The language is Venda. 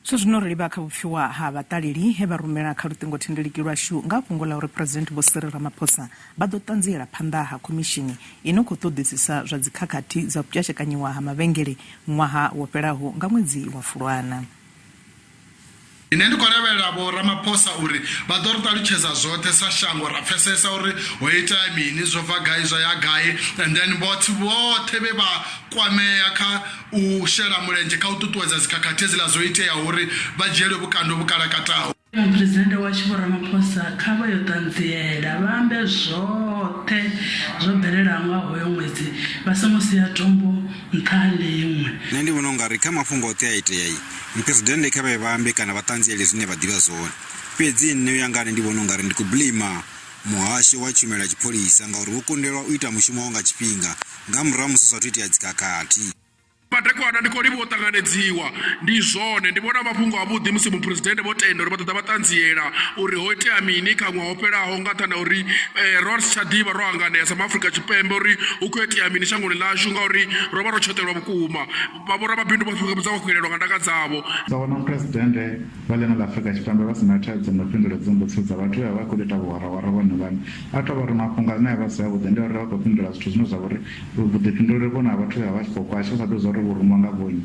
Zwa zwino ri livha kha vhupfiwa ha vhaṱaleli he vha rumela kha luṱingothendeleki lwashu nga fhungo ḽa uri Phresidennde Vho Cyril Ramaphosa vha ḓo ṱanziela phanḓa ha khomishini i no khou ṱoḓisisa zwa dzikhakhathi dza u pwashekanyiwa ha mavhengele ṅwaha wo fhelaho nga ṅwedzi wa Fulwana. Nṋe ndi khou lavhelela Vho Ramaphosa uri vha ḓo ri ṱalutshedza zwoṱhe sa shango ra pfesesa uri ho itea mini, zwo bva gai zwa ya gai and then vhoṱhe vhoṱhe vhe vha kwamea kha u shela mulenzhe kha u ṱuṱuwedza dzikhakhathi hedziḽa dzo iteaho uri vha dzhielwe vhukando vhu kalakataho. Muphuresidennde washu Vho Ramaphosa kha vha yo ṱanziela vha ambe zwoṱhe zwo bvelelaho nga hoyo ṅwedzi vha songo sia tombo nṱha ha ḽiṅwe. Nṋe ndi vhona ungari kha mafhungo oṱhe a itea, muphuresidennde kha vha ye vha ambe kana vha ṱanziele zwine vha ḓivha zwone. Fhedzi nṋe uya nga ha nṋe ndi vhona ungari ndi khou blame muhasho wa tshumelo ya tshipholisa ngauri wo kundelwa u ita mushumo wawo nga tshifhinga nga murahu ha musi hu saathu itea dzikhakhathi. Madekwana ndi khou livhuwa u ṱanganedziwa. Ndi zwone, ndi vhona mafhungo avhuḓi musi muphuresidennde vho tenda uri vha ḓo ḓa vha ṱanziela uri ho itea mini kha ṅwaha wo fhelaho nga nṱhani ha uri ro vha ri si tsha ḓivha ro hanganea sa maAfrika Tshipembe uri hu khou itea mini shangoni ḽashu ngauri ro vha ro tshoṱelwa vhukuma. Vha vhoramabindu vha fhedza vho xelelwa nga ndaka dzavho. Sa vhona muphuresidennde vha ḽino ḽa Afrika Tshipembe vha si na thaidzo na u fhindula dzimbudziso dza vhathu vhe vha vha khou tou ita vhuhwarahwara vhone vhaṋe. A tou vha uri mafhungo ane a vha si avhuḓi ndi a uri vha khou fhindula zwithu zwine zwa vha uri vhuḓifhinduleli vhone ha vhathu vhe vha vha tshi khou kwasha u sa ḓivhi zwa uri vho rumiwa nga vhonnyi.